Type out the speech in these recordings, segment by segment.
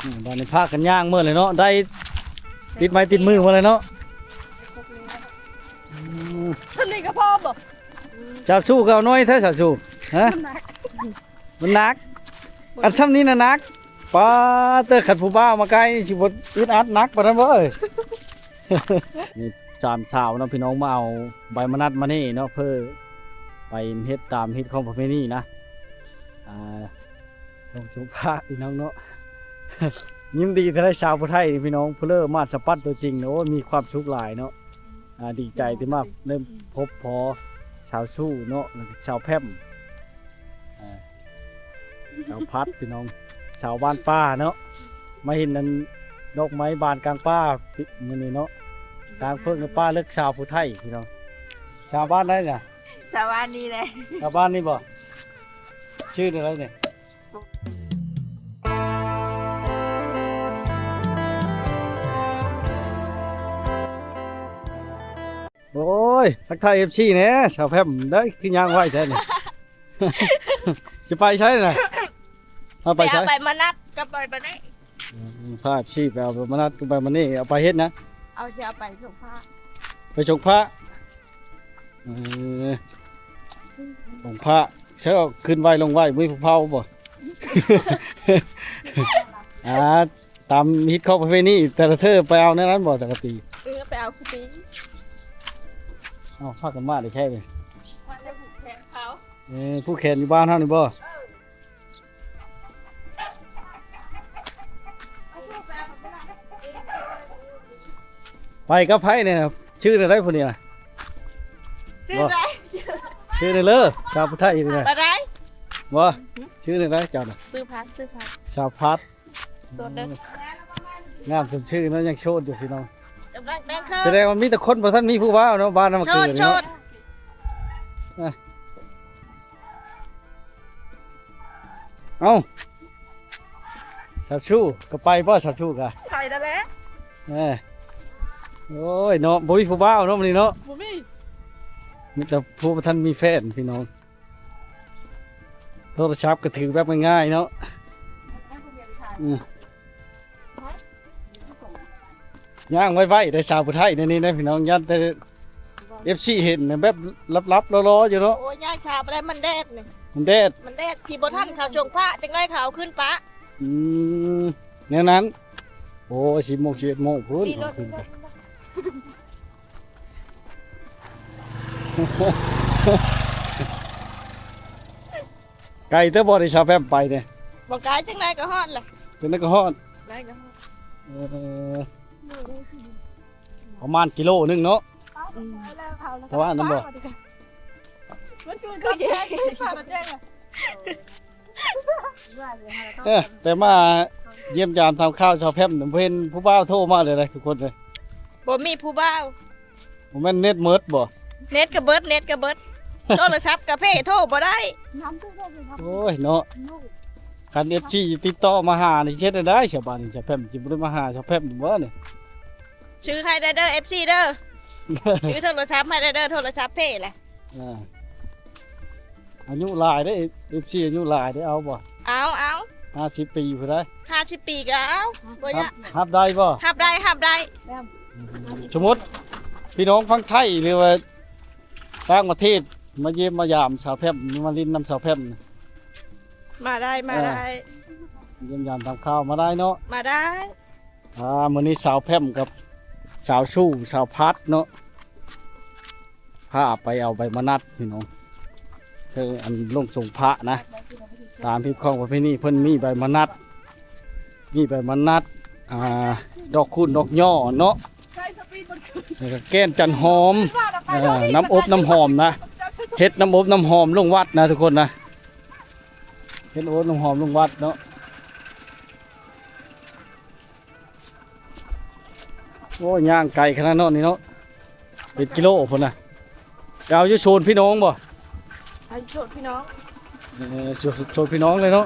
ອືມ ບາດນີ້ພາກັນຍ່າງເໝິດເລີຍເນາະ ໄດ້ຕິດໄມ້ຕິດມືເໝິດເລີຍເນາະ. ອືມ ສ່ຳນີ້ກໍພໍບໍ່? ສາວຊູກໍເອົາໜ້ອຍແທ້ສາວຊູ ຮະ? ມັນໜັກ ມັນໜັກ ອັນຊ່ຳນີ້ນະໜັກ. ປາເຕີ ຄັນຜູ້ບ່າວມາໃກ້ຊິບໍ່ອຶດອັດໜັກປານນັ້ນບໍ່ເອີຍ? ນີ້ສາມສາວເນາະພີ່ນ້ອງ ມາເອົາໃບມະນັດມານີ້ເນາະ ເພື່ອໄປເຮັດຕາມຮີດຄອງປະເພນີນະ ອ່າ ລົງສົງພະພີ່ນ້ອງເນາະ. ຍິນດີທີ່ໄດ້ສາວຜູ້ໄທນີ້ພີ່ນ້ອງ ຜູ້ເລີມາດສະປັດຕົວຈິງ ໂອ້ຍ ມີຄວາມສຸກຫຼາຍເນາະ. ອ່າ ດີໃຈທີ່ມາໄດ້ພົບພໍ້ສາວຊູເນາະ ແລ້ວກໍສາວແພມ ອ່າ ສາວພັດພີ່ນ້ອງ ສາວບ້ານປ່າເນາະ ມາເຫັນອັນດອກໄມ້ບານກາງປ່າມື້ນີ້ເນາະ ກາງເພິ່ງໃນປ່າເລິກ ສາວຜູ້ໄທພີ່ນ້ອງ. ສາວບ້ານໃດນະ? ສາວບ້ານນີ້ແຫຼະ. ສາວບ້ານນີ້ບໍ່? ຊື່ແນວໃດນີ້? ໂອ້ຍ ທັກທາຍເອັຟຊີແດ່ ສາວແພມເດ້ ຄືຍ່າງໄວແທ້ນີ້. ຊິໄປໃສນະ? ເຮົາໄປໃສ? ໄປເອົາໃບມະນັດກັບໃບມະນີ້. ອືມ ພາເອັຟຊີໄປເອົາໃບມະນັດກັບໃບມະນີ້ ເອົາໄປເຮັດຫຍັງ? ເອົາ ຊິເອົາໄປສົງພະ. ໄປສົງພະ. ເອີ ສົງພະ ໃຊ້ເອົາຂຶ້ນໄຫວ້ລົງໄຫວ້ ມີຜູ້ເຝົ້າບໍ່? ອ່າ ຕາມຮີດຄອງປະເພນີ ແຕ່ລະເທື່ອໄປເອົາແນວນັ້ນບໍ່ ແຕ່ລະປີ? ເອີ ໄປເອົາຄູ່ປີ. ເອົ້າ ພາກັນມາໄດ້ໃສນີ້? ມາແຕ່ຜູກແຂນເຂົາ. ເອີ ຜູກແຂນຢູ່ບ້ານເຮົານີ້ບໍ່? ເອີ. ໄປກັບໃຜນີ້? ຊື່ແນວໃດຜູ້ນີ້ນະ? ຊື່ໃດ? ຊື່ໃດເລີ? ສາວຜູ້ໄທນີ້ນະ. ບໍ່ໄດ້. ບໍ່? ຊື່ແນວໃດເຈົ້ານະ? ຊື່ພັດ ຊື່ພັດ. ສາວພັດ. ໂສດເດີ. ງາມສົມຊື່ເນາະ ຍັງໂສດຢູ່ພີ່ນ້ອງ. ກຳລັງແຕ່ງເຂີນ. ສະແດງວ່າມີແຕ່ຄົນບໍ່ທັນມີຜູ້ບ່າວເນາະ ບ້ານນຳມາເກີດເນາະ. ໂສດ ໂສດ. ເອົ້າ ສາວຊູກໍໄປບໍ່? ສາວຊູກະໄປນັ້ນແຫຼະ. ເອີ ໂອ້ຍເນາະ ບໍ່ມີຜູ້ບ່າວເນາະມື້ນີ້ເນາະ. ບໍ່ມີ. ມີແຕ່ຜູ້ບໍ່ທັນມີແຟນພີ່ນ້ອງ. ໂທລະສັບກໍຖືແບບງ່າຍໆເນາະ. ອືມ ຍ່າງໄວໆ ໄດ້ສາວຜູ້ໄທໃນນີ້ນະພີ່ນ້ອງ ຢ້ານແຕ່ເອັຟຊີເຫັນນະ ແບບລັບໆລໍໆຢູ່ເນາະ. ໂອ້ຍ ຍ່າງຊ້າບໍ່ໄດ້ ມັນແດດນີ້ ມັນແດດ ມັນແດດ. ທີ່ບໍ່ທັນເຂົາສົງພະ ຈັກໜ້ອຍເຂົາເອົາຂຶ້ນປະ. ອືມ ແນວນັ້ນ. ໂອ້ຍ ສິບໂມງ ສິບເອັດໂມງພຸ້ນ ເອົາຂຶ້ນໄປ. ໄກເຕີບບໍ່ ໄດ້ສາວແພມໄປນີ້? ບໍ່ໄກ ຈັ່ງໃດກໍຮອດແຫຼະ. ຈັ່ງໃດກໍຮອດ. ໄດ້ກໍຮອດ. ເອີ ປະມານກິໂລໜຶ່ງເນາະ. ອືມ ປະມານນັ້ນບໍ່? ມັນຄືກັບແພງ ເອີ ແຕ່ມາຢ້ຽມຢາມຖາມຂ່າວສາວແພມ ບໍ່ເຫັນຜູ້ບ່າວໂທມາເລີຍເດ້ທຸກຄົນເລີຍ. ບໍ່ມີຜູ້ບ່າວ. ບໍ່ແມ່ນເນັດໝົດບໍ່? ເນັດກໍເບິດ ເນັດກໍເບິດ ໂທລະສັບກໍເພ ໂທບໍ່ໄດ້. ໂອ້ຍເນາະ ຄັນເອັຟຊີຕິດຕໍ່ມາຫານີ້ ເຮັດແນວໃດສະບາດນີ້? ສາວແພມຊິບໍ່ໄດ້ມາຫາສາວແພມບໍ່ນີ້? ຊື້ໃຫ້ໄດ້ເດີ ເອັຟຊີເດີ ຊື້ໂທລະສັບໃຫ້ໄດ້ເດີ ໂທລະສັບເພແຫຼະ. ອ່າ ອາຍຸຫຼາຍເດ້ ເອັຟຊີ ອາຍຸຫຼາຍເດ້ ເອົາບໍ່? ເອົາ ເອົາ ຫ້າສິບປີພຸ້ນໃດ໋. ຫ້າສິບປີກໍເອົາ ບໍ່ຍາກ. ຮັບ ຮັບໄດ້ບໍ່? ຮັບໄດ້ ຮັບໄດ້. ສົມມຸດພີ່ນ້ອງຝັ່ງໄທ ຫຼືວ່າຕ່າງປະເທດ ມາຢ້ຽມມາຢາມສາວແພມ ມາຫຼິ້ນນຳສາວແພມ ມາໄດ້ ມາໄດ້. ຢ້ຽມຢາມຖາມຂ່າວມາໄດ້ເນາະ ມາໄດ້. ອ່າ ມື້ນີ້ສາວແພມກັບສາວຊູ ສາວພັດເນາະ ພາໄປເອົາໃບມະນັດພີ່ນ້ອງ ເອີ ອັນລົງສົງພະນະ ຕາມຮີດຄອງປະເພນີເພິ່ນມີໃບມະນັດ ມີໃບມະນັດ ອ່າ ດອກຄູນດອກຍໍ້ເນາະ ແລ້ວກໍແກ່ນຈັນຫອມ ເອີ ນ້ຳອົບນ້ຳຫອມນະ ເຮັດນ້ຳອົບນ້ຳຫອມລົງວັດນະທຸກຄົນນະ ເຮັດນ້ຳອົບນ້ຳຫອມລົງວັດເນາະ. ໂອ້ ຍ່າງໄກຂະໜາດເນາະນີ້ເນາະ ເປັນກິໂລພຸ້ນນະ. ໄປເອົາຢູ່ໂຊນພີ່ນ້ອງບໍ່? ເອົາຢູ່ໂຊນພີ່ນ້ອງ. ເອີ ໂຊນ ໂຊນພີ່ນ້ອງເລີຍເນາະ.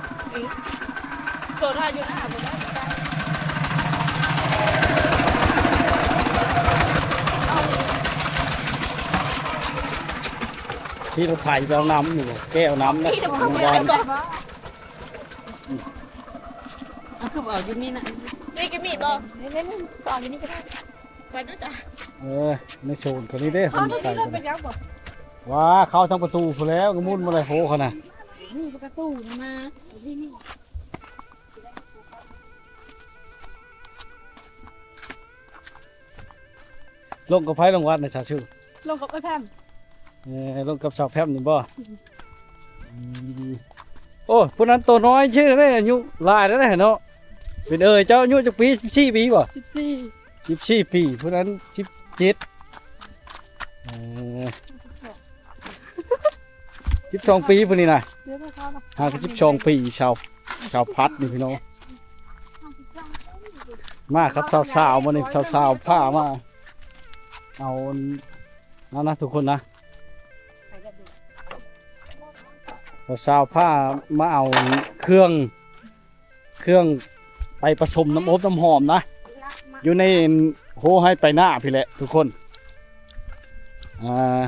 ໂຊນວ່າຢູ່ໜ້າບໍ່ໄດ້ ຂີ່ລົດໄຖໄປເອົານ້ຳຢູ່ ແກ້ວນ້ຳນະ. ເອົາຢູ່ນີ້ນະ ນີ້ກໍມີບໍ່? ນີ້ໆ ເອົາຢູ່ນີ້ກໍໄດ້ ໄປດູຈ້ະ. ເອີ ໃນໂຊນຕົວນີ້ເດ້ ເຂົາເຈົ້າໄປ ເຂົາເຈົ້າໄປຍັງບໍ່? ວ້າ ເຂົ້າທາງປະຕູພຸ້ນແລ້ວ ກະໝຸ່ນມາໄດ້ໂພເຂົານະ ນີ້ປະຕູນະ ມາທີ່ນີ້. ລົງກັບໃຜ ລົງວັດນະ ສາວຊູ? ລົງກັບອ້າຍແພມ. ເອີ ລົງກັບສາວແພມນີ້ບໍ່? ອືມ ອືມ ໂອ້ ຜູ້ນັ້ນໂຕນ້ອຍຊື່ເດ້ ອາຍຸຫຼາຍແລ້ວເດ້ເນາະ. ເປັນເອີຍ ເຈົ້າອາຍຸຈັກປີ? ສິບສີ່ປີບໍ່? ສິບສີ່ ສິບສີ່ປີ ຜູ້ນັ້ນສິບເຈັດ. ເອີ ສິບສອງປີຜູ້ນີ້ນະ ຫ່າງກັນສິບສອງປີ. ສາວ ສາວພັດນີ້ພີ່ນ້ອງ ມາກັບສາວໆ ມື້ນີ້ສາວໆ ພາມາເອົາ ນັ້ນນະທຸກຄົນນະ ສາວໆ ພາມາເອົາເຄື່ອງ ເຄື່ອງໄປປະສົມນ້ຳອົບນ້ຳຫອມນະ ຢູ່ໃນໂຮໄຮ່ໄປນາພີ້ແຫຼະທຸກຄົນ. ອ່າ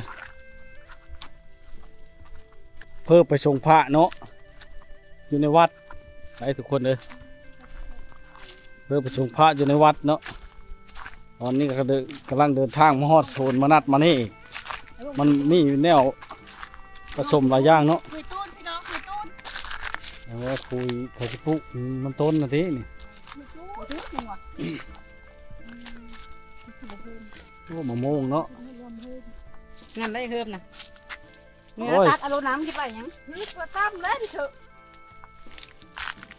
ເພື່ອໄປສົງພະເນາະ ຢູ່ໃນວັດ ໄປທຸກຄົນເອີຍ ເພື່ອໄປສົງພະຢູ່ໃນວັດເນາະ. ຕອນນີ້ກໍກຳລັງເດີນທາງມາຮອດໂຊນ ມານັດມານີ້ ມັນມີແນວປະສົມຫຼາຍຢ່າງເນາະ. ຄຸຍຕູນ ພີ່ນ້ອງ ຄຸຍຕູນ. ເອີ ຄຸຍ ເຂົາຊິປູກ ອືມ ມັນຕົ້ນນະຕິນີ້. ໂອ້ ມະມ່ວງເນາະ ງາມໄດ້ເຮີບນະ. ໂອ້ຍ ຕັດເອົາໂລດ ນ້ຳຊິໄປຫຍັງ? ນີ້ກໍຕຳແລ້ວນີ້ເຖາະ.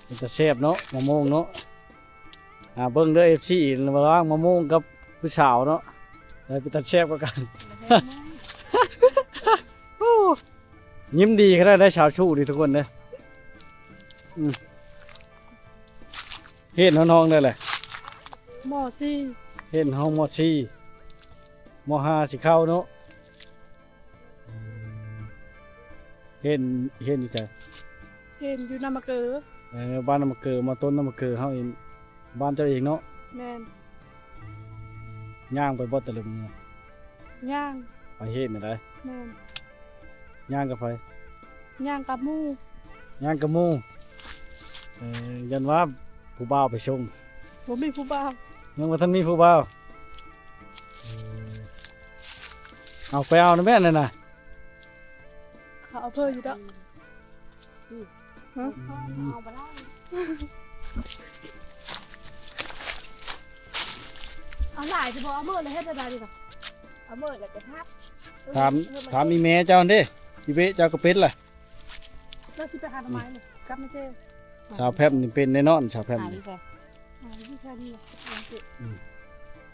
ເປັນຕາແຊບເນາະ ມະມ່ວງເນາະ. ອ່າ ເບິ່ງເດີ ເອັຟຊີ ລະຫວ່າງມະມ່ວງກັບຜູ້ສາວເນາະ ໃຜເປັນຕາແຊບກວ່າກັນ. ໂອ້ ຍິ້ມດີຂະໜາດໃດສາວຊູນີ້ທຸກຄົນເດີ. ອືມ ຮຽນຮອດຫ້ອງໃດແຫຼະ? ມໍສີ່ ຮຽນຫ້ອງມໍສີ່ ມໍຫ້າຊິເຂົ້າເນາະ. ຮຽນ ຮຽນຢູ່ໃສ? ຮຽນຢູ່ນ້ຳມະເກີ. ເອີ ບ້ານນ້ຳມະເກີ ມາຕົ້ນນ້ຳມະເກີເຮົາເອງ ບ້ານເຈົ້າເອງເນາະ? ແມ່ນ. ຍ່າງໄປບໍ່ແຕ່ລະມື້? ຍ່າງ. ໄປຮຽນນະໄດ? ແມ່ນ. ຍ່າງກັບໃຜ? ຍ່າງກັບໝູ່. ຍ່າງກັບໝູ່. ເອີ ຢ້ານວ່າຜູ້ບ່າວໄປສົ່ງ. ບໍ່ມີຜູ້ບ່າວ. ຍັງບໍ່ທັນມີຜູ້ບ່າວ. ເອີ ເອົາ ໄປເອົານຳແມ່ນັ້ນນະ. ເຂົາເອົາເພີ່ຢູ່ດອກ. ອືມ ຮະ? ອືມ ເອົາຫຼາຍຊິບໍ່ ເອົາໝົດແລ້ວເຮັດແນວໃດດີລະ? ເອົາໝົດແລ້ວກໍທັບ. ຖາມ ຖາມອີ່ແມ່ເຈົ້າຫັ້ນເດ້ ອີເບ້ເຈົ້າກໍເປັນລະ. ລາວຊິໄປຫາໜໍ່ໄມ້ນີ້ ກັບມາເຈ້. ສາວແພມນີ້ເປັນແນ່ນອນ ສາວແພມນີ້. ຫາຢູ່ໃສ? ຫາຢູ່ໃສນີ້? ອືມ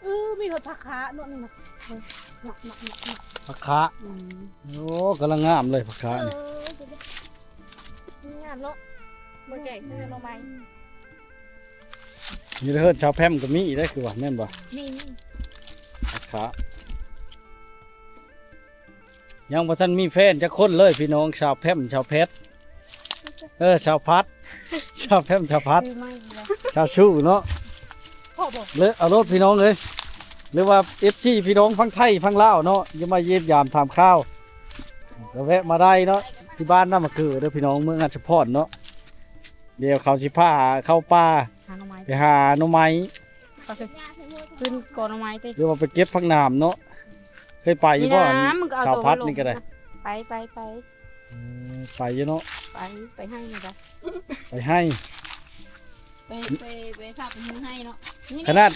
ເອີ ມີຮອດຜັກຂາເນາະນີ້ນະ. ເອີ ນັກໆໆໆ ຜັກຂາ. ອືມ ໂອ້ ກຳລັງງາມເລີຍຜັກຂານີ້. ເອີ ງາມເນາະ ບໍ່ແກງຄືໜໍ່ໄມ້. ຢູ່ເຮືອນສາວແພມກໍມີໄດ໋ ຄືວ່າແມ່ນບໍ່? ມີ ມີ ຜັກຂາ. ຍັງບໍ່ທັນມີແຟນຈັກຄົນເລີຍພີ່ນ້ອງ ສາວແພມ ສາວແພັດ ເອີ ສາວພັດ ສາວແພມ ສາວພັດ ສາວຊູເນາະ. ເລີຍເອົາໂລດພີ່ນ້ອງເອີຍ ຫຼືວ່າ ເອັຟຊີ ພີ່ນ້ອງຝັ່ງໄທຝັ່ງລາວເນາະ ຢາກມາຢ້ຽມຢາມຖາມຂ່າວ ກໍແວະມາໄດ້ເນາະ ທີ່ບ້ານນ້ຳມະເກີເດີພີ່ນ້ອງ ເມືອງຫາດສະພອນເນາະ. ດຽວເຂົາຊິພາເຂົ້າປ່າ ຫາໜໍ່ໄມ້ ໄປຫາໜໍ່ໄມ້. ກໍຄືຂຶ້ນກໍໜໍ່ໄມ້ຕິ ຫຼືວ່າໄປເກັບຜັກໜາມເນາະ. ເຄີຍໄປຢູ່ບໍ່? ນີ້ນະ ສາວພັດນີ້ກໍໄດ້ ໄປ ໄປ ໄປ. ເອີ ໄປຢູ່ເນາະ ໄປ ໄປໄຮ່ນີ້ກະ ໄປໄຮ່ ໄປ ໄປ ໄປ ໄປໄຮ່ເນາະ. ນີ້ ຂະໜາດ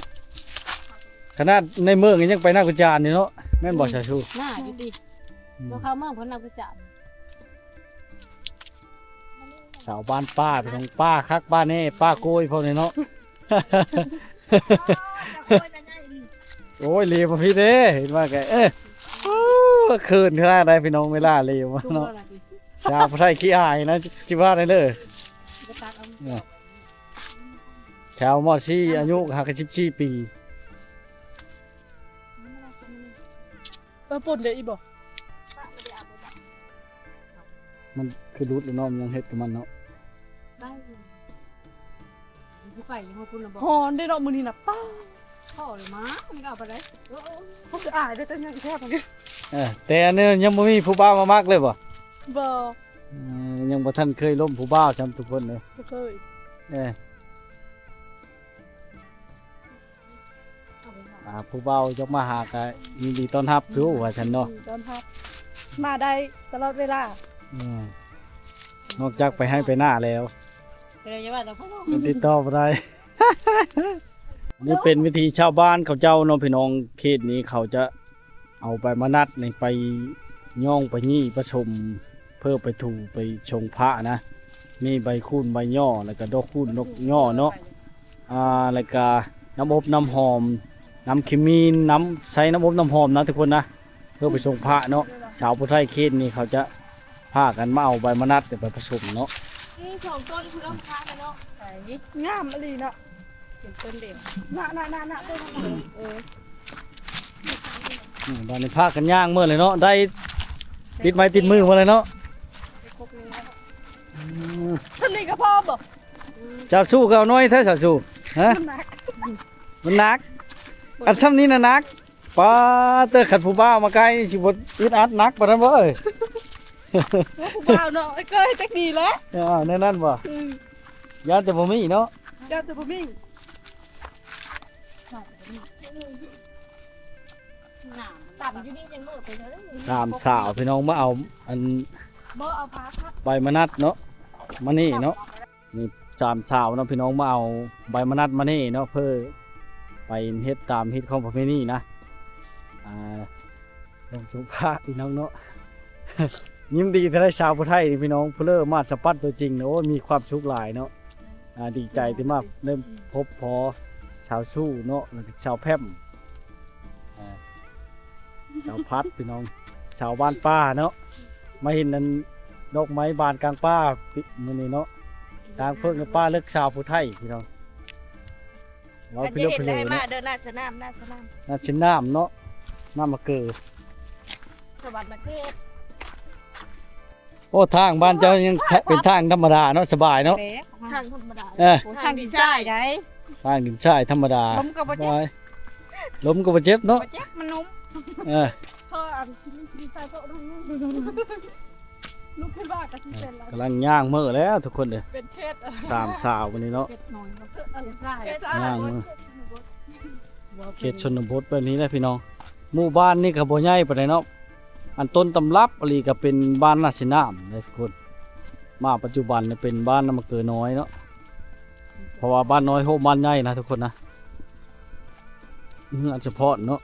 ຂະໜາດໃນເມືອງຍັງໄປນາກຸຈານຢູ່ເນາະ ແມ່ນບໍ່ ອືມ ສາວຊູ? ໜ້າຢູ່ຕິ ອືມ ບໍ່ເຂົ້າເມືອງເພິ່ນນາກຸຈານ. ສາວບ້ານປ່າ ພີ່ນ້ອງ ປ່າຄັກປ່າແນ່ ປ່າໂກຍພວກນີ້ເນາະ. ໂອ້ຍ ເຫຼວມາພີ້ເດ້ ເຫັນວ່າກະ ເອີ ໂອ້ ເຂີນຂະໜາດໃດພີ່ນ້ອງ ເວລາເຫຼວມາເນາະ. ສາວຜູ້ໄທຂີ້ອາຍນະ ຊິວ່າໄດ້ເດີ. ແຖວມໍສີ່ ອາຍຸຫາກະສິບສີ່ປີ. ເອີ ປົນໄດ້ອີກບໍ່? ມັນຄືຫຼຸດແລ້ວເນາະ ມັນຍັງເຮັດກັບມັນເນາະ. ໄດ້ຢູ່ ຊິໄປຢູ່ຫ້ອງພຸ້ນນະບໍ່? ຮ້ອນເດ້ເນາະ ມື້ນີ້ນະ ປ້າ ພໍແລ້ວມາ ມັນກໍເອົາໄປໄດ້. ເອີ ເຮົາຊິອາຍເດ້ ແຕ່ຍັງແທບນີ້. ເອີ ແຕ່ອັນນີ້ຍັງບໍ່ມີຜູ້ບ່າວມາມັກເລີຍບໍ່? ບໍ່. ເອີ ຍັງບໍ່ທັນເຄີຍລົມຜູ້ບ່າວຊ້ຳທຸກຄົນເລີຍ. ບໍ່ເຄີຍ. ເອີ ອ່າ ຜູ້ບ່າວຢາກມາຫາກະຍິນດີຕ້ອນຮັບຢູ່ ວ່າຊັ້ນເນາະ ຍິນດີຕ້ອນຮັບ ມາໄດ້ຕະຫຼອດເວລາ. ອືມ ນອກຈາກໄປໄຮ່ໄປນາແລ້ວ ກໍເລີຍວ່າແຕ່ພໍ່ນ້ອງຕິດຕໍ່ບໍ່ໄດ້. ນີ້ເປັນວິຖີຊາວບ້ານເຂົາເຈົ້າເນາະພີ່ນ້ອງ ເຂດນີ້ເຂົາຈະ ເອົາໃບມະນັດນີ້ໄປຍ້ອງໄປຫຍິ້ປະສົມ ເພື່ອໄປຖູໄປຊົງພະນະ ມີໃບຄູນໃບຍໍ້ ແລ້ວກະດອກຄູນດອກຍໍ້ເນາະ ອ່າ ແລ້ວກະນ້ຳອົບນ້ຳຫອມ ນ້ຳຂິ້ມິນ ນ້ຳ ໃຊ້ນ້ຳອົບນ້ຳຫອມນະທຸກຄົນນະ ເພື່ອໄປຊົງພະເນາະ. ຊາວຜູ້ໄທເຂດນີ້ເຂົາຈະພາກັນມາເອົາໃບມະນັດໄປປະສົມເນາະ. ນີ້ສອງຕົ້ນພຸ້ນເນາະ ງາມອີ່ຫຼີເນາະ. ເປັນຕົ້ນເດ ນະ ນະ ນະ ນະ ຕົ້ນນັ້ນນະ ເອີ ນີ້ ບາດນີ້ພາກັນຍ່າງເໝິດເລີຍເນາະ ໄດ້ຕິດໄມ້ຕິດມືເໝິດເລີຍເນາະ. ອືມ ສ່ຳນີ້ກໍພໍບໍ່? ສາວຊູກໍເອົາໜ້ອຍແທ້ສາວຊູ ຮະ? ມັນໜັກ ມັນໜັກ ອັນສ່ຳນີ້ນະໜັກ. ປາເຕີ ຄັນຜູ້ບ່າວມາໃກ້ຊິບໍ່ອຶດອັດໜັກປານນັ້ນບໍ່ເອີຍ? ຜູ້ບ່າວເນາະ ເອີຍ ຈັກດີແຫຼະ. ເອີ ແນວນັ້ນບໍ່? ອືມ ຢ້ານແຕ່ບໍ່ມີເນາະ ຢ້ານແຕ່ບໍ່ມີ. ຕຳຢູ່ນີ້ຍັງເໝິດໄປເລີຍ ສາມສາວພີ່ນ້ອງມາເອົາອັນ ບໍ່ເອົາພາຄັບ ໃບມະນັດເນາະ ມານີ້ເນາະ. ນີ້ສາມສາວເນາະພີ່ນ້ອງ ມາເອົາໃບມະນັດມານີ້ເນາະ ເພື່ອໄປເຮັດຕາມຮີດຄອງປະເພນີນະ ອ່າ ລົງສົງພະພີ່ນ້ອງເນາະ. ຍິນດີເທົ່າໃດຊາວຜູ້ໄທນີ້ພີ່ນ້ອງ ຜູ້ເລີມາດສະປັດຕົວຈິງນະ ໂອ້ຍ ມີຄວາມສຸກຫຼາຍເນາະ. ອ່າ ດີໃຈທີ່ມາໄດ້ພົບພໍ້ຊາວຊູເນາະ ແລ້ວກໍຊາວແພມ ອ່າ ຊາວພັດພີ່ນ້ອງ ຊາວບ້ານປ່າເນາະ ມາເຫັນອັນດອກໄມ້ບານກາງປ່າມື້ນີ້ເນາະ ກາງເພິ່ງປ່າເລິກ ຊາວຜູ້ໄທພີ່ນ້ອງ. ເວົ້າພິເລິກພິເລີນະ ເດີ ນາສະໜາມ ນາສະໜາມ ນາສະໜາມເນາະ ນາມມະເກີ ສະຫວັນນະເຂດ. ໂອ້ ທາງບ້ານເຈົ້າຍັງ ເປັນທາງທຳມະດາເນາະ ສະບາຍເນາະ ທາງທຳມະດາ ເອີ ທາງດິນຊາຍໄດ໋ ທາງດິນຊາຍທຳມະດາ ລົມກໍບໍ່ເຈັບ ລົມກໍບໍ່ເຈັບເນາະ ບໍ່ເຈັບ ມັນນຸ້ມ ເອີ ເພາະອັນດິນຊາຍເພາະນັ້ນ ລູກຄິດວ່າກໍຊິເປັນແລ້ວ ກຳລັງຍ່າງເມືອແລ້ວທຸກຄົນເດີ ເປັນເຂດ ສາມສາວມື້ນີ້ເນາະ ເຂດນ້ອຍເນາະ ຍ່າງເມືອ ເຂດຊົນນະບົດແບບນີ້ແຫຼະພີ່ນ້ອງ. ໝູ່ບ້ານນີ້ກໍບໍ່ໃຫຍ່ປານໃດເນາະ ອັນຕົ້ນຕຳລັບອີ່ຫຼີກໍເປັນບ້ານນາເຊນ້ຳເດ້ທຸກຄົນ ມາປັດຈຸບັນເປັນບ້ານນາມະເກີນ້ອຍເນາະ ເພາະວ່າບ້ານນ້ອຍໂຮມບ້ານໃຫຍ່ນະທຸກຄົນນະ ເຮືອນສະເພາະເນາະ.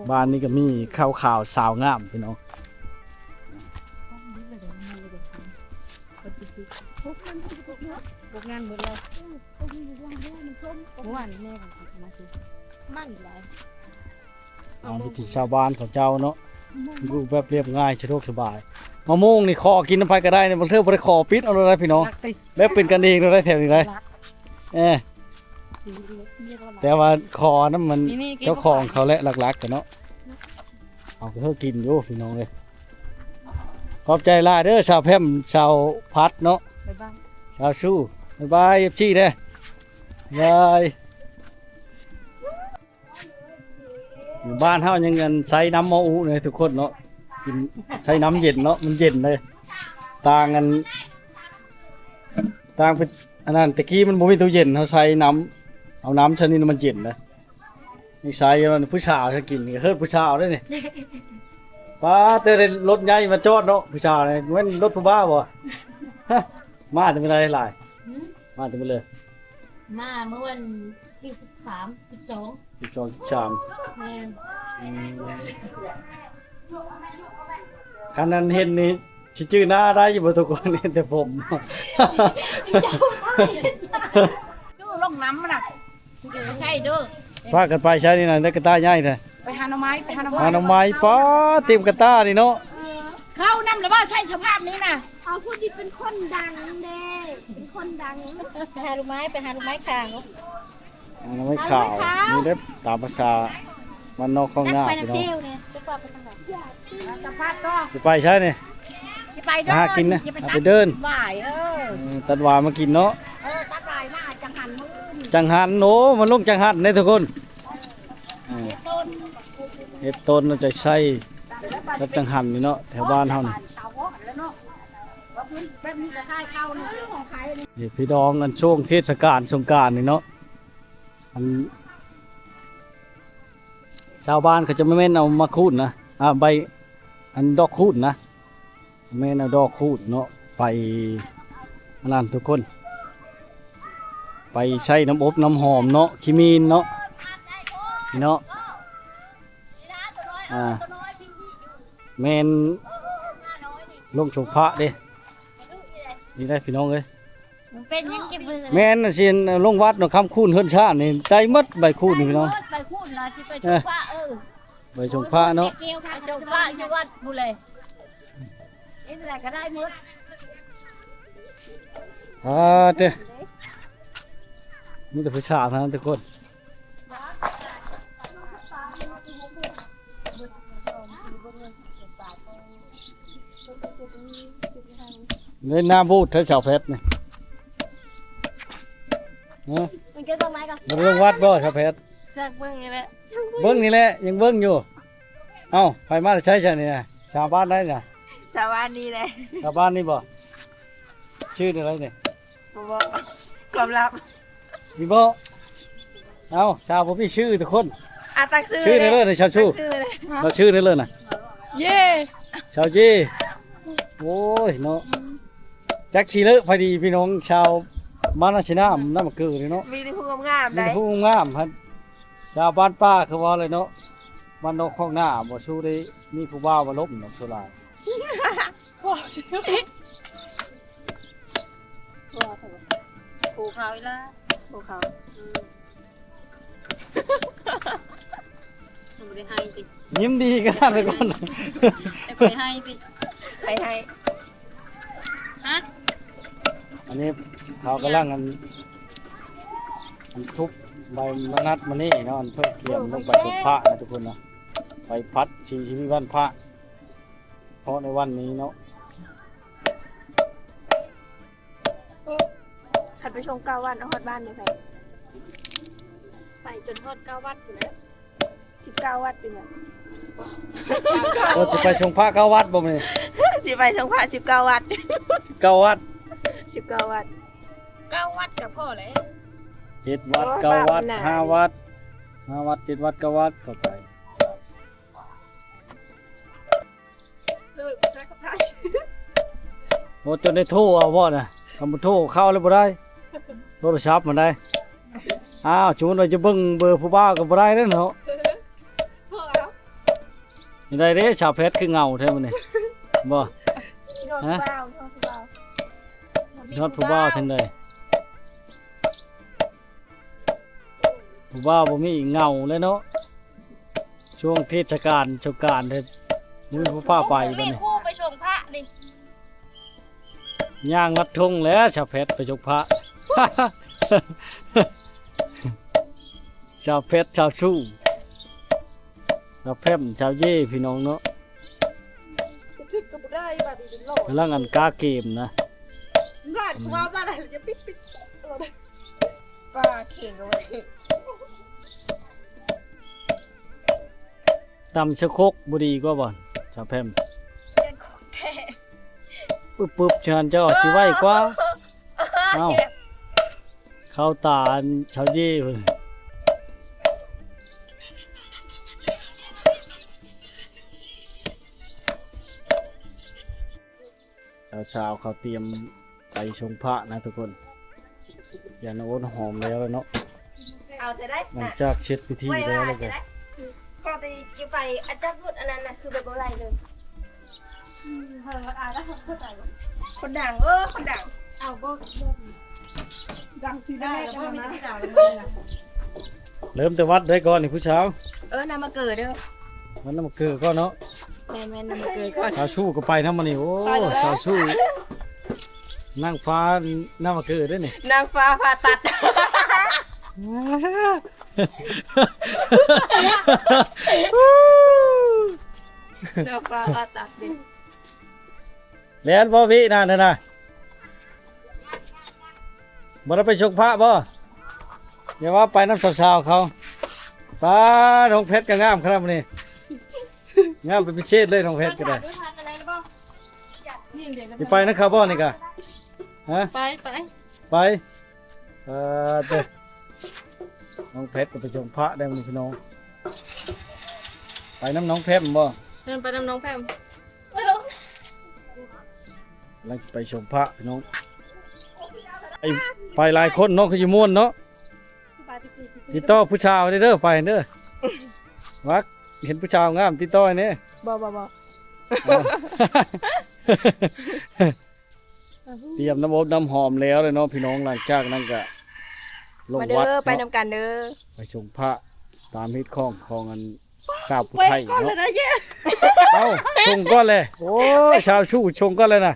ບ້ານນີ້ກໍມີຂາວໆສາວງາມພີ່ນ້ອງ ປົກງານໝົດແລ້ວ ເມື່ອວານແມ່ກໍມາຊື້ມັນຫຼາຍ. ຕາມວິຖີຊາວບ້ານເຂົາເຈົ້າເນາະ ຢູ່ແບບລຽບງ່າຍ ສະດວກສະບາຍ. ມະມ່ວງນີ້ຂໍກິນນຳໃຜກໍໄດ້ ບາງເທື່ອບໍ່ໄດ້ຂໍ ປິດເອົາໂລດໄດ໋ພີ່ນ້ອງ ແບບເປັນກັນເອງໂລດໄດ໋ ແຖວນີ້ໄດ໋ ເອີ ແຕ່ວ່າຂໍນຳມັນ ນີ້ໆ ເຈົ້າຂອງເຂົາແຫຼະ ຫຼັກໆກັນເນາະ ເອົາຄືກິນຢູ່ພີ່ນ້ອງເອີຍ. ຂອບໃຈຫຼາຍເດີ ສາວແພມ ສາວພັດເນາະ ບາຍບາຍ ສາວຊູ ບາຍບາຍ ເອັຟຊີ ເດີ ບາຍ. ຢູ່ບ້ານເຮົາຍັງອັນໃຊ້ນ້ຳໝໍ້ອຸເລີຍທຸກຄົນເນາະ ກິນໃຊ້ນ້ຳເຢັນເນາະ ມັນເຢັນເລີຍ ຕ່າງອັນ ຕ່າງເປັນອັນນັ້ນ ແຕ່ກີ້ມັນບໍ່ມີຕູ້ເຢັນ ເຮົາໃຊ້ນ້ຳ ເອົານ້ຳຊະນິດມັນເຢັນເລີຍ. ນິໄສມັນຜູ້ສາວຊະກິນ ເຮີດຜູ້ສາວເດ້ນີ້ ປ້າ ແຕ່ລົດໃຫຍ່ມາຈອດເນາະ ຜູ້ສາວນີ້ ແມ່ນລົດຜູ້ບ່າວບໍ່? ມາແຕ່ມື້ໃດຫຼາຍ? ຫືມ? ມາແຕ່ມື້ເລີຍ ມາເມື່ອວັນທີສິບສາມ ສິບສອງ ສິບສອງ ສິບສາມ ແມ່ນ ອືມ ຄັນນັ້ນເຫັນນີ້ຊິຈື່ໜ້າໄດ້ຢູ່ບໍ່ທຸກຄົນ? ເຫັນແຕ່ຜົມ ຢູ່ລົງນ້ຳນະ ໃຊ່ເດີ ພາກັນໄປໃສນີ້ນະ ໄດ້ກະຕ່າໃຫຍ່ແທ້ ໄປຫາໜໍ່ໄມ້ ໄປຫາໜໍ່ໄມ້ ຫາໜໍ່ໄມ້ ປ້າ ເຕັມກະຕ່ານີ້ເນາະ ເອີ ເຂົ້ານຳລະບໍ່ ໃຊ້ສະພາບນີ້ນະ ເອົາຜູ້ທີ່ເປັນຄົນດັງເດ້ ເປັນຄົນດັງ ໄປຫາໜໍ່ໄມ້ ໄປຫາໜໍ່ໄມ້ຂາວ ໜໍ່ໄມ້ຂາວ ໜໍ່ໄມ້ຂາວ ນີ້ເດ້ ຕາມພາສາບ້ານນອກຂອງນາ ໄປນຳ ພີ່ນ້ອງ ຊິໄປໃສນີ້? ຊິໄປເດີນ ຫາກິນນະ ຊິໄປເດີນ ຫວາຍ ເອີ ເອີ ຕັດຫວາຍມາກິນເນາະ ເອີ ຕັດຫວາຍມາ ຈັງຫັນມື້ອື່ນ ຈັງຫັນ ໂອ້ ມາລົງຈັງຫັນເດ້ທຸກຄົນ ເອີ ເຮັດຕົ້ນ ເຮັດຕົ້ນເອົາໃຈໃສ່ ແບບຈັງຫັນນີ້ເນາະ ແຖວບ້ານເຮົານີ້ ແບບນີ້ກໍຂາຍເຂົ້ານີ້ ນີ້ພີ່ນ້ອງ ອັນຊ່ວງເທດສະການສົງການນີ້ເນາະ ອັນ ຊາວບ້ານເຂົາຈະມາແມ່ນເອົາມາຄູນນະ ອ່າ ໃບ ອັນດອກຄູນນະ ແມ່ນເອົາດອກຄູນເນາະ ໄປອັນນັ້ນທຸກຄົນ ໄປໃຊ້ນ້ຳອົບນ້ຳຫອມເນາະ ຂີ້ໝິ່ນເນາະ ເນາະ ອ່າ ແມ່ນລົງສົງພະເດ້ ນີ້ໄດ໋ພີ່ນ້ອງເອີຍ ມັນເປັນຫຍັງກິນເບີດ ແມ່ນຊິລົງວັດເນາະ ຄຳຄູນເຮືອນຊານນີ້ ໄດ້ໝົດໃບຄູນນີ້ພີ່ນ້ອງ ໄປຄູນລະ ຊິໄປສົງພະ ເອີ ໄປສົງພະເນາະ ໄປສົງພະຢູ່ວັດພຸ້ນແຫຼະ ເຮັດໃດກໍໄດ້ໝົດ ອ່າ ເດ້ ມີແຕ່ຜູ້ສາວເທົ່ານັ້ນທຸກຄົນ ເລີຍໜ້າບູດແທ້ສາວແພັດນີ້ ຮະ ມັນເກັບດອກໄມ້ກ່ອນ ບໍ່ໄດ້ລົງວັດບໍ່ສາວແພັດ ຈັກເບິ່ງນີ້ແຫຼະ ເບິ່ງນີ້ແຫຼະ ຍັງເບິ່ງຢູ່ ເອົ້າ ໃຜມາແຕ່ໃສຊັ້ນນີ້ນະ ຊາວບ້ານໃດນະ ຊາວບ້ານນີ້ແຫຼະ ຊາວບ້ານນີ້ບໍ່ ຊື່ແນວໃດນີ້ ບໍ່ບອກ ຄວາມລັບ ມີບໍ່ ເອົ້າ ສາວບໍ່ມີຊື່ທຸກຄົນ ອ່ະ ຕັ້ງຊື່ ຊື່ແນວເລີຍ ຊາວຊູ່ ຕັ້ງຊື່ເລີຍ ເອົາຊື່ແນວເລີຍນະ ເຢ ຊາວເຢ ໂອ້ຍເນາະ ຈັກຊິເລີະໃຜດີພີ່ນ້ອງຊາວບ້ານນາຊິນ້ຳ ນ້ຳມະເກີນີ້ເນາະ ມີແຕ່ຜູ້ງາມໆ ມີແຕ່ຜູ້ງາມໆ ຊາວບ້ານປ່າຄືວ່າແຫຼະເນາະ ບ້ານນອກຄອກນາ ບໍ່ສູ້ໄດ້ມີຜູ້ບ່າວມາລົມດອກສ່ວນຫຼາຍ ໂອ້ ເຂົາອີ່ຫຼ້າ ໂອ້ ເຂົາ ອືມ ມັນບໍ່ໄດ້ໄຫ້ຕິ ຍິ້ມດີຂະໜາດນັ້ນ ແຕ່ໄປໄຫ້ຕິ ໄປໄຫ້ ຮະ ອັນນີ້ເຂົາກຳລັງ ອັນ ອັນທຸບໃບມະນັດມະນີ້ເນາະ ອັນເພິ່ນກຽມລົງໄປສົງພະນະທຸກຄົນນະ ໄປພັດສີຊີວິດວັນພະ ເພາະໃນວັນນີ້ເນາະ ຄັນໄປຊົງເກົ້າວັດ ເອົາຮອດບ້ານເດ້ ໄປ ໄປຈົນຮອດເກົ້າວັດພຸ້ນແຫຼະ ສິບເກົ້າວັດເປັນຫຍັງ ໂອ້ ຊິໄປຊົງພະເກົ້າວັດບໍ່ມື້ນີ້ ຊິໄປຊົງພະສິບເກົ້າວັດ ສິບເກົ້າວັດ ສິບເກົ້າວັດ ເກົ້າວັດກໍພໍແລ້ວ ເຈັດວັດ ໂອ້ຍ ເກົ້າວັດ ບາບນະ ຫ້າວັດ ຫ້າວັດ ເຈັດວັດ ເກົ້າວັດ ກໍໄປ ໂອ້ ຈົນໄດ້ໂທເອົາບໍ່ນະ ຄັນບໍ່ໂທເຂົ້າແລ້ວບໍ່ໄດ້ ໂທລະສັບມັນໄດ້ ອ້າວ ສົມມຸດວ່າຈະເບິ່ງເບີຜູ້ບ່າວກໍບໍ່ໄດ້ເດ້ເນາະ ຈັ່ງໃດເດ້ ສາວແພັດຄືເຫງົາແທ້ມື້ນີ້ ບໍ່ ຮະ ຮອດຜູ້ບ່າວ ຮອດຜູ້ບ່າວ ຮອດຜູ້ບ່າວຈັ່ງໃດ ຜູ້ບ່າວບໍ່ມີເຫງົາແລ້ວເນາະ ຊ່ວງເທດສະການສົງການເດ້ ບໍ່ມີຜູ້ພາໄປບັດນີ້ ມີຄູ່ໄປຊົງພະນີ້ ຍ່າງລັດທົ່ງແລ້ວ ສາວແພັດໄປຊົງພະ ສາວແພັດ ສາວຊູ່ ສາວແພັດ ສາວເຢ ພີ່ນ້ອງເນາະ ຖືກກໍບໍ່ໄດ້ ບາດນີ້ເປັນຮ້ອຍ ກຳລັງອັນກາເກມນະ ບາດວ່າບາດໃດຈະປິດ ປິດ ປາເຂ່ງເອົາໄວ້ ຕຳສະຄົກບໍ່ດີກວ່າບໍ່ ສາວແພັດ ແມ່ນຂອງແທ້ ປຶບໆ ເຊີນເຈົ້າຊິໄວກວ່າ ເອົ້າ ເຂົ້າຕາອັນຊາວເຢພຸ້ນ ສາວໆ ເຂົາຕຽມໄປຊົງພະນະທຸກຄົນ ຢ່າງນ້ອຍໂອ້ນຫອມແລ້ວເນາະ ເອົາແທ້ໄດ໋ ຫຼັງຈາກເສັດພິທີແລ້ວ ແລ້ວກໍ ກໍໄດ້ຢູ່ໄປອາຈັກພຸດອັນນັ້ນນະ ຄືແບບບໍ່ໄລ່ເລີຍ ອືມ ເພິ່ນວ່າອາດ ຄົນດັງ ເອີ ຄົນດັງ ເອົາບໍ່ ບໍ່ ດັງຊິໄດ້ແລ້ວ ບໍ່ມີແຕ່ຜູ້ສາວເລີຍນະ ເລີ່ມແຕ່ວັດໃດກ່ອນນີ້ຜູ້ສາວ ເອີ ນຳມາເກີເດີ ວັດນຳມາເກີກ່ອນເນາະ ແມ່ນໆ ນຳມາເກີກ່ອນ ສາວຊູ່ກໍໄປນຳມື້ນີ້ ໂອ້ ສາວຊູ່ ນາງຟ້ານຳມາເກີເດ້ນີ້ ນາງຟ້າຜ່າຕັດ ນາງຟ້າຜ່າຕັດເດ້ ແລ່ນບໍ່ວິນານນະ ບໍ່ໄດ້ໄປຊົງພະບໍ່ ຢ່າວ່າໄປນຳສາວໆ ເຂົາ ປ້າ ນ້ອງແພັດກໍງາມຂະໜາດນີ້ ງາມເປັນພິເສດເລີຍ ນ້ອງແພັດກໍໄດ້ ຊິໄປນຳເຂົາບໍ່ນີ້ກະ ຮະ ໄປ ໄປ ໄປ ເອີ ເດີ ນ້ອງແພັດກໍໄປຊົງພະໄດ້ມື້ນີ້ພີ່ນ້ອງ. ໄປນຳນ້ອງແພັດບໍ່? ແມ່ນ ໄປນຳນ້ອງແພັດ. ກຳລັງໄປຊົງພະພີ່ນ້ອງ. ໄປ ໄປຫຼາຍຄົນເນາະ ຄືຊິມ່ວນເນາະ. ຕິດຕໍ່ຜູ້ສາວເດີ ໄປເດີ. ມັກເຫັນຜູ້ສາວງາມ ຕິດຕໍ່ໃຫ້ແດ່. ບໍ່ ບໍ່ ບໍ່. ຕຽມນ້ຳອົບນ້ຳຫອມແລ້ວເລີຍເນາະພີ່ນ້ອງ. ຫຼັງຈາກນັ້ນກະລົງວັດເນາະ ໄປນຳກັນເດີ ໄປຊົງພະຕາມຮີດຄອງຂອງອັນ ສາວຜູ້ໄທເນາະ. ເອົ້າ ຊົງກ່ອນແຫຼະ. ໂອ້ຍ ສາວຊູ້ຊົງກ່ອນແຫຼະນະ.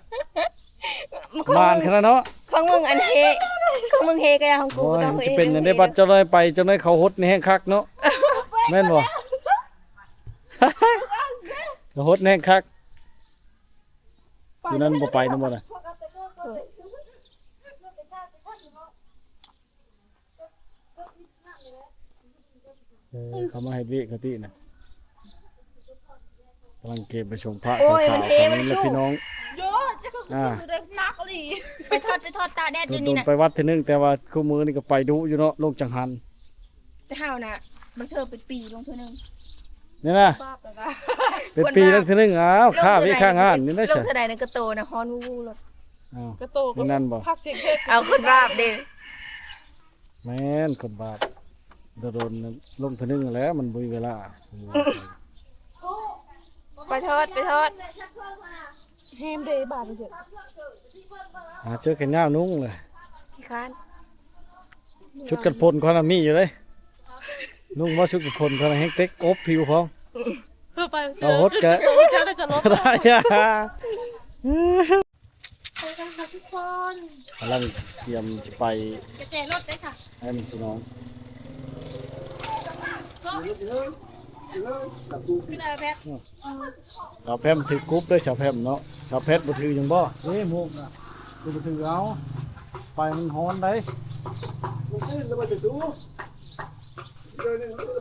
ຂອງ ໝານຂະໜາດເນາະ. ຂອງມຶງອັນເຮ ຂອງມຶງເຮກະຢ່າ ຂອງກູບໍ່ຕ້ອງເຮ. ໂອ້ຍ ຊິເປັນຫຍັງໄດ້ບັດ ເຈົ້ານ້ອຍໄປ ເຈົ້ານ້ອຍເຂົາຫົດໃນແຮງຄັກເນາະ. ແມ່ນບໍ່? ເຂົາຫົດໃນແຮງຄັກ. ຢູ່ນັ້ນບໍ່ໄປນຳບໍ່ນະ? ເອີ ເຂົາມາເຮັດວຽກກະຕິນະ. ກຳລັງກຽມໄປຊົງພະ ໂອ້ຍ ສາວໆ ເຂົານີ້ແຫຼະພີ່ນ້ອງ. ໂຍ ຈະຄື ອ່າ ຖືໄດ້ໜັກອີ່ຫຼີ. ໄປທອດ ໄປທອດຕາກແດດຢູ່ນີ້ນະ. ໂດນໆ ໄປວັດເທື່ອໜຶ່ງ ແຕ່ວ່າຄູ່ມື້ນີ້ກໍໄປດຸຢູ່ເນາະ ລົງຈັງຫັນ. ແຕ່ເຮົານະ ບາງເທື່ອເປັນປີລົງເທື່ອໜຶ່ງ. ນີ້ນະ ບາບແລ້ວນະ ເປັນປີລົງເທື່ອໜຶ່ງ. ອ້າວ ຄ່າວຽກຄ່າງານນີ້ນະ. ລົງເທື່ອໃດນັ້ນກະໂຕນະ ຮ້ອນວູ່ໆ ໂລດ. ອ້າວ ກະໂຕກໍ ນັ້ນບໍ່? ພັກເສຍເຂດ ເອົາຄົນບາບເດ້. ແມ່ນ ຄົນບາບ ໂດນໆ ລົງເທື່ອໜຶ່ງແລ້ວ ມັນບໍ່ມີເວລາ. ໄປທອດ ໄປທອດ. ແຮມເດ ບາດນີ້. ຫາເສື້ອແຂນຍາວນຸ່ງເລີຍ. ຂີ້ຄ້ານ. ຊຸດກັນຝົນຂ້ອຍນະມີຢູ່ເດ້. ນຸ່ງບໍ່ຊຸດກັນຝົນຂ້ອຍນະ ແຮງເຕັກອົບຜິວພ້ອມ. ເອີ ໄປ ເສື້ອ ເອົາຫົດກະ ເຈົ້າໄດ້ສະຫຼົບ. ໄດ້ ໄປກັນຄ່ະທຸກຄົນ. ກຳລັງກຽມຊິໄປ ກະແຈລົດເດ້ຄ່ະ ໃຫ້ມັນພີ່ນ້ອງ. ເປັນໄດແພັດ? ສາວແພມຖືກຸບເດີ ສາວແພມເນາະ. ສາວແພັດບໍ່ຖືຫຍັງບໍ່? ເອີ ໝວກນະ ບໍ່ຖືເອົາ ໄປມັນຮ້ອນໄດ໋.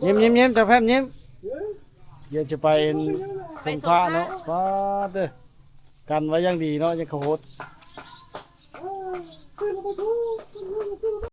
ຍິ້ມໆໆ ສາວແພມຍິ້ມ. ດຽວຈະໄປຊົງພະເນາະ. ປາດເດີ ກັນໄວ້ຢ່າງດີເນາະ ຢ່າເຂົາຫົດ.